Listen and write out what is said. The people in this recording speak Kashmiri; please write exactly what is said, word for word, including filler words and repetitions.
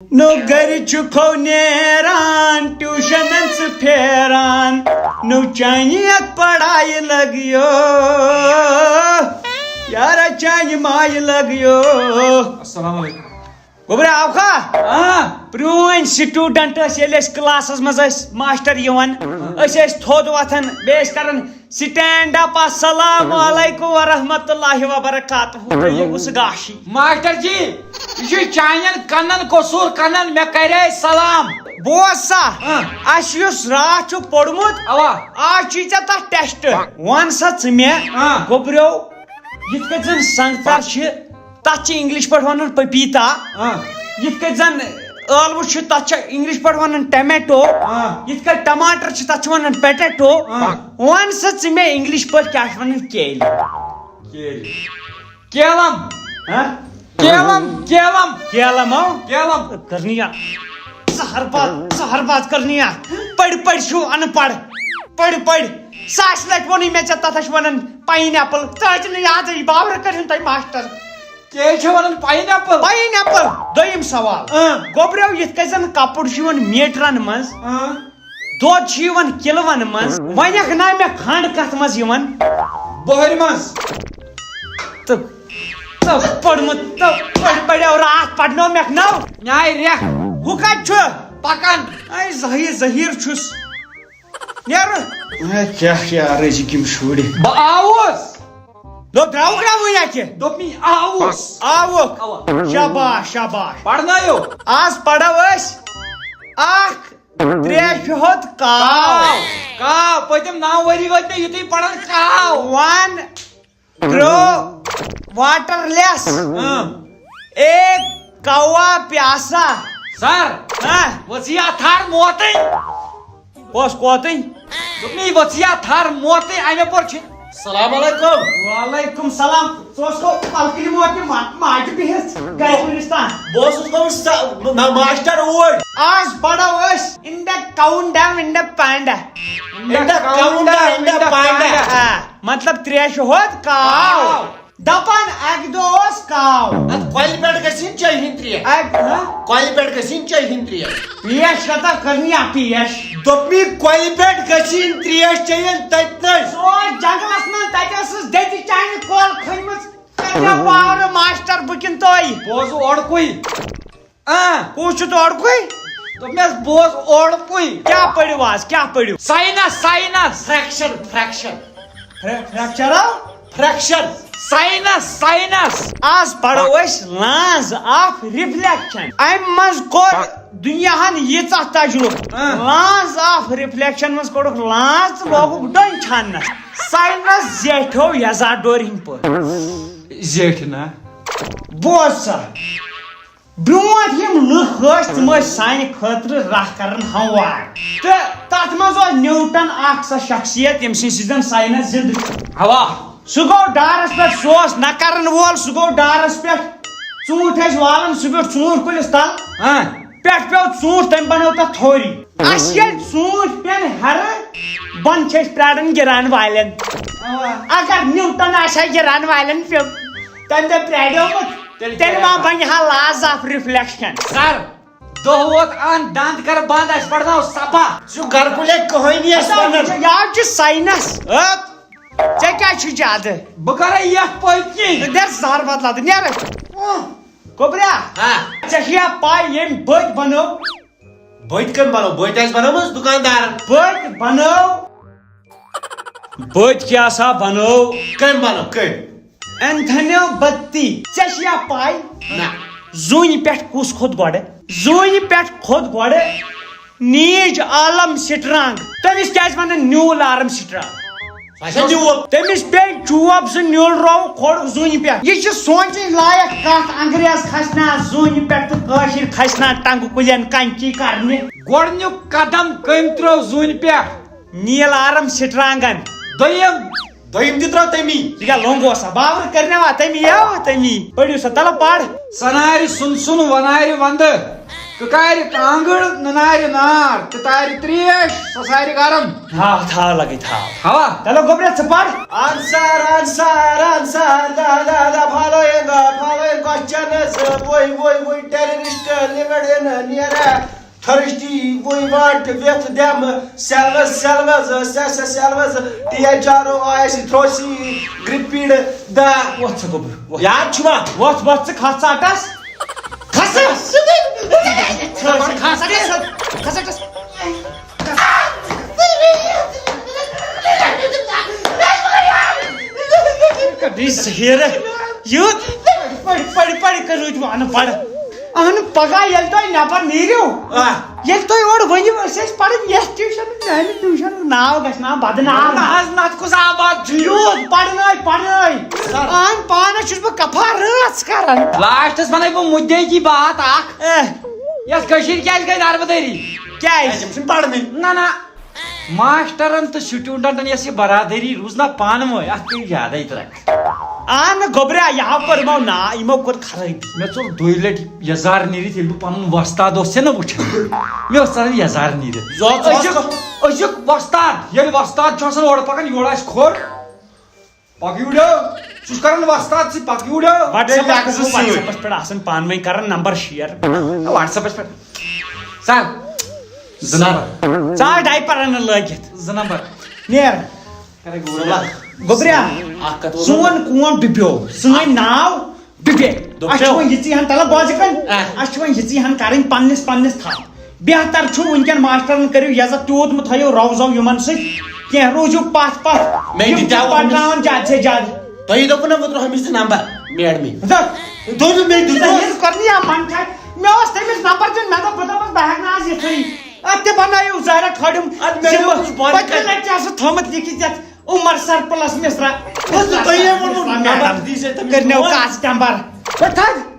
نو گرِ چھُکھو نیران، ٹیوشنن ژٕ پھیران، نو چانہِ یتھ پڑھایہِ لگیو، یارا چانہِ مایہِ لگیو۔ السلام علیکم۔ گوٚبرا آوکھا؟ آ۔ پرٛٲنۍ سٹوڈنٹ ٲسۍ، ییٚلہِ أسۍ کلاسس منٛز ٲسۍ ماسٹر یِوان، أسۍ ٲسۍ تھوٚد وۄتھان، بیٚیہِ ٲسۍ کران سٹینڈ اپ، السلام علیکم ورحمۃ اللہ وبرکاتہ۔ تہٕ یہِ اوس گاشی۔ ماسٹر جی، یہِ چھُ چانٮ۪ن کنن قصوٗر کنن، مےٚ کریے سلام۔ بوز سا، ہاں۔ اَسہِ یُس راتھ چھُ پوٚرمُت، اوا۔ آز چھُے ژےٚ تَتھ ٹیسٹ۔ وَن سا ژٕ مےٚ، ہاں۔ گوٚبریو، یِتھ کٔنۍ زَن سنٛگتر چھِ، تَتھ چھِ انگلش پٲٹھۍ وَنان پپیتا۔ ہاں۔ یِتھ کٔنۍ زَن ٲلوٕ چھِ، تَتھ چھِ انگلش پٲٹھۍ وَنان ٹمیٹو۔ ہاں۔ یِتھ کٔنۍ ٹماٹر چھِ، تَتھ چھِ وَنان پٹیٹو۔ ہاں۔ وَن سا ژٕ مےٚ انگلش پٲٹھۍ کیٛاہ چھِ وَنان کیلہِ؟ کیلہِ۔ کیلم۔ ہاں؟ کیلم، کیلم۔ کیلم، ہاں؟ کیلم۔ کرنی آ۔ زہر باد، زہر باد کرنی آ۔ پٔرۍ پٔرۍ چھِو اَن پَڑھ۔ پٔرۍ پٔرۍ۔ ساسہِ لَٹہِ ووٚنُے مےٚ ژےٚ، تَتھ ہا چھِ وَنان پاین ایپل۔ ژےٚ ہا چھِ نہٕ یادٕے، باورٕ کٔرِن تۄہہِ ماسٹر۔ کیٛازِ چھِ وَنان پاین ایپل؟ Pine apple. دوٚیِم سوال۔ اۭں۔ گوٚبریو، یِتھ کٔنۍ زَن کَپُر چھُ یِوان میٖٹرَن منٛز، اۭں۔ دۄد چھُ یِوان کِلوَن منٛز، وۄنۍ اکھ نا مےٚ کھنٛڈ کَتھ منٛز یِوان؟ بۄہرِ منٛز۔ تہٕ، تہٕ پوٚرمُت، تہٕ پٔرۍ پٔرۍ راتھ پَرنو مےٚ نو۔ نیاے رٮ۪کھ۔ ہُہ کَتہِ چھُ؟ پَکان۔ اے زہیٖر، زہیٖر چھُس۔ نیرٕ۔ اے کیٛاہ، کیٛاہ رٔزِکۍ یِم شُرۍ۔ بہٕ آوُس۔ دوٚپ درٛاوُکھ نا وٕنۍ اَتہِ؟ دوٚپ مےٚ آوُس۔ آوُکھ۔ اَوا۔ شاباش، شاباش۔ پَرنٲیِو۔ آز پَرو أسۍ اَکھ ترٛیشہِ ہُنٛد کاو۔ کاو۔ کاو۔ پٔتِم نَو ؤری وٲتۍ مےٚ یُتُے پَران کاو۔ One draw waterless۔ اۭں۔ ایک کوا پیاسا۔ سر۔ ہاں؟ وسیع تھار موتٕے۔ کۄس کوتٕے؟ دوٚپمَے وسیع تھار موتٕے، اَمہِ پور چھِ۔ السلام علیکم۔ وعلیکم سلام۔ ژٕ اوسکھو پلکِنۍ موتہِ ما-، ماجہِ بِہِتھ گرِ گُلِستان؟ بہٕ اوسُس گوٚمُت سا-، نہ، ماسٹر اوٗرۍ۔ آز پرو أسۍ in the countdown in the panda۔ In the countdown in the panda۔ آ، مطلب ترٛیشہِ ہُنٛد کاو۔ کاو۔ دپان اکہِ دۄہ اوس کاو۔ اتھ کۄلہِ پٮ۪ٹھ گژھِ یِنۍ چایہِ ہِنٛدۍ ترٛیش۔ اکہِ، ہہ؟ کۄلہِ پٮ۪ٹھ گژھِ یِنۍ چایہِ ہِنٛدۍ ترٛیش۔ پیش کتھ کرنی آ پیش؟ دوٚپمی کۄلہِ پٮ۪ٹھ گژھِ یِنۍ ترٛیش چیٚیِن تٔتنَے۔ سُہ اوس جنگلس منٛز، تتہِ ٲسٕس دٔتہِ چانہِ کۄل کھٔنمٕژ۔ تتہِ پاورٕ ماسٹر بہٕ کِنہٕ تُہۍ؟ بوزٕ اوڑکُے۔ آ۔ کُس چھُ تورکُے؟ دوٚپمَس، بوز اوڑکُے۔ کیٛاہ پٔرِو آز؟ کیٛاہ پٔرِو؟ Science, science. Friction, friction. فرے-، fracture آو؟ فریکشن۔ Science, science. آز پرو أسۍ laws of reflection۔ اَمہِ منٛز کوٚر دُنیاہن ییٖژاہ تجرُبہٕ۔ آ۔ Laws of reflection منٛز کوٚڑُکھ laws تہٕ لوگُکھ ڈوٚنۍ چھاننس۔ ساینس زیٹھیو یزار ڈورِ ہٕنٛدۍ پٲٹھۍ۔ زیٹھِ نا؟ بوز سا۔ برونٛٹھ یِم لُکھ ٲسۍ، تِم ٲسۍ سانہِ خٲطرٕ راہ کران ہموار۔ تہٕ تتھ منٛز اوس نیوٹن اکھ سۄ شخصیت، ییٚمہِ سٕنٛدۍ سۭتۍ زن ساینس زندٕ چھُ۔ اوا۔ سُہ گوٚو ڈارس پٮ۪ٹھ، سُہ اوس نہ کرن وول، سُہ گوٚو ڈارس پٮ۪ٹھ۔ ژوٗنٛٹھۍ ٲسۍ والان، سُہ بیوٗٹھ ژوٗنٛٹھۍ کُلِس تل۔ ہاں۔ پٮ۪ٹھ پیوٚو ژوٗنٛٹھ، تٔمۍ بنٲو تتھ تھوری۔ اسہِ ییٚلہِ ژوٗنٛٹھۍ پٮ۪ن ہرٕ، بۄنہٕ چھِ أسۍ پرٛاران گِران والٮ۪ن۔ اوا۔ اگر نیوٹن آسہِ ہا گِران والٮ۪ن پیوٚو، تٔمۍ دۄہ پرٛاریومُت، تیٚلہِ تیٚلہِ ما کیٛاہ؟ بنہِ ہا laws of reflection؟ سر، دۄہ ووت ان دند کر بند، اسہِ پرناو سبق۔ سُہ گرٕ کُلے کٕہٲنی اَسہِ اچھا، ونان۔ یہِ حظ چھُ ساینس۔ ہت، ژےٚ کیٛاہ چھُ زیادٕ؟ بہٕ کرے یتھ پٔتۍ کِنۍ۔ نیر زہر بدلہ تہٕ نیر۔ گوٚبریا، ہا۔ ژےٚ چھےٚ یا پاے ییٚمۍ بٔتۍ بنٲو؟ بٔتۍ کٔمۍ بنٲو؟ بٔتۍ آسہِ بنٲومٕژ دُکاندارن۔ بٔتۍ بنٲو۔ بٔتۍ کیٛاہ سا بنٲو؟ کٔمۍ بنٲو؟ کٔمۍ؟ انتھنیو بتی۔ ژےٚ چھےٚ یا پاے؟ نہ۔ زوٗنہِ پٮ۪ٹھ کُس کھوٚت گۄڈٕ؟ زوٗنہِ پٮ۪ٹھ کھوٚت گۄڈٕ نیج عالم سٹرانگ۔ تٔمِس کیٛازِ ونان نیوٗل آرم سٹرانگ؟ اچھا، نیوٗل۔ تٔمِس پیٚیہِ چوب زٕ نیوٗل رو کھوٚڑ زوٗنہِ پٮ۪ٹھ۔ یہِ چھِ سونٛچٕنۍ لایق کتھ، انگریز کھسہِ نا زوٗنہِ پٮ۪ٹھ تہٕ کٲشِر کھسہِ نا ٹنگہٕ کُلٮ۪ن کنچی کرنہِ؟ گۄڈٕنیُک قدم کٔمۍ ترٛٲو زوٗنہِ پٮ۪ٹھ؟ نیل آرم سٹرانگن۔ دوٚیِم؟ دوٚیِم تہِ ترٛٲو تٔمی۔ یہِ کیٛاہ لوٚنٛگ اوسا؟ باورٕ کٔرنوا تٔمی، یو تٔمی۔ پٔرِو سا، تلہٕ پَر۔ سنارِ سُن سُن ونارِ وندٕ۔ تُکارِ کانٛگٕر، نُنارِ نار، تُتارِ ترٛیش، سۄ سارِ گرم۔ تھاو، تھاو لگے، تھاو۔ تھاوا؟ چلو گوٚبریا، ژٕ پَر۔ Answer, answer, answer, the, the, the following, uh, following questions, uh, why, why, why terrorist, uh, lived in, uh, near, uh, thirsty, we want with them, selvas, selvas, uh, se, se, selvas, T H R O I S, throsy, gripped, the. وۄتھ ژٕ گوٚبُر، وۄتھ۔ یاد چھُوا؟ وۄتھ، وۄتھ ژٕ کھَس ژاٹَس۔ کھَس ژٕ۔ کھَس ژٕ۔ کھَس ژٕ۔ کَڑ یہِ زہیٖرٕ۔ یُتھ پٔرۍ، پٔرۍ، پٔرۍ، پٔرۍ کٔرِو تُہۍ اَن پَڑھ۔ اَہَن، پَگاہ ییٚلہِ تُہۍ نٮ۪بَر نیٖرِو، آ۔ ییٚلہِ تُہۍ اورٕ ؤنِو، أسۍ ٲسۍ پَران یَتھ ٹیوٗشَنَس، میٛانہِ ٹیوٗشَنُک ناو گژھِ نا بدنام۔ نہ حظ، نَتہٕ کُس آباد چھُ یوٗت؟ یوٗت پَرنٲے، پَرنٲے۔ سَر۔ اَہَن، پانَس چھُس بہٕ کَفارٲژ کَران۔ لاسٹَس وَنَے بہٕ مُدعے کی بات اَکھ۔ اے۔ یَتھ کٔشیٖرِ کیٛازِ گٔے ناربہٕ دٲری؟ کیٛازِ؟ تِم چھِنہٕ پَرنٕے۔ نہ، نہ۔ ماسٹرن تہٕ سٹوڈنٹن یۄس یہِ برادری روٗز نا پانہٕ ؤنۍ، اتھ پیٚیہِ یادے ترٛٹھ۔ آ نہٕ گوٚبریا، یہِ ہا کوٚر یِمو نا، یِمو کوٚر خرٲبی۔ مےٚ ژوٚل دۄیہِ لٹہِ یزار نیٖرِتھ، ییٚلہِ بہٕ پنُن وۄستاد اوس نا وٕچھان۔ مےٚ اوس ژلان یزار نیٖرِتھ۔ زٕ ہتھ أزیُک، أزیُک وۄستاد، ییٚلہِ وۄستاد چھُ آسان اورٕ پکان، یورٕ آسہِ کھوٚر۔ پکہٕ یوٗرۍ۔ ژٕ چھُکھ کران وۄستاد سۭتۍ، پکہٕ یوٗرۍ۔ WhatsApp بیٚیہِ پٮ۪ٹھ، لاگہٕ ژٕ سۭتۍ۔ WhatsApp پٮ۪ٹھ آسان پانہٕ ؤنۍ کران نمبر share۔ WhatsApp پٮ۪ٹھ۔ سر، زٕ نمبر۔ ژٕ آس diaper انان لٲگِتھ۔ زٕ نمبر۔ نیر۔ کرے گوٗرۍ۔ گوٚبریا، اکھ کتھ وَنو۔ سون قوم ڈُبیو، سٲنۍ ناو ڈُبے۔ دوٚپُو۔ اَسہِ چھِ وۄنۍ یِژٕے ہن، تَلہٕ بوزِ کَنۍ؟ آ۔ اَسہِ چھِ وۄنۍ یِژٕے ہن کَرٕنۍ پنٛنِس پنٛنِس تھپھ۔ بہتر چھُ وٕنکٮ۪ن ماسٹرن کٔرِو یَزتھ تیوٗت مہٕ تھٲیِو رَو زَو یِمن سۭتۍ کینٛہہ، روٗزِو پَتھ پَتھ۔ مےٚ یِم دِتیٛاو چھِ پَرناوان أمِس۔ زیادٕ سے زیادٕ۔ تۄہہِ دوٚپوُ نہ اوترٕ ہُمِس تہِ نمبر میڈمہِ؟ دوٚپ۔ دوٚپُن مےٚ دِتُس۔ ژےٚ ییٚلہِ کوٚر نہٕ یا منٛدچھاے، مےٚ اوس تٔمِس نمبر دیُن، مےٚ دوٚپ بہٕ دَپَس بہٕ ہٮ۪کہٕ نہٕ آز یِتھٕے۔ اَدٕ تہِ بَنٲیِو ظاہرہ کھٲڑِم۔ اَدٕ مےٚ دوٚپُس بۄنہٕ پٔتمہِ کَنہِ۔ لٹہِ چھِ آسہٕ تھٲومٕژ لیکھِتھ یَتھ۔ عمر سرپلس مصرا۔ بس تۄہہِ یے ووٚنمُت، مصرا نمبر میڈم۔ دیٖزیو تٔمِس کٔرنیو فون۔ کاسہِ ٹمبر۔ وۄنۍ تھَو۔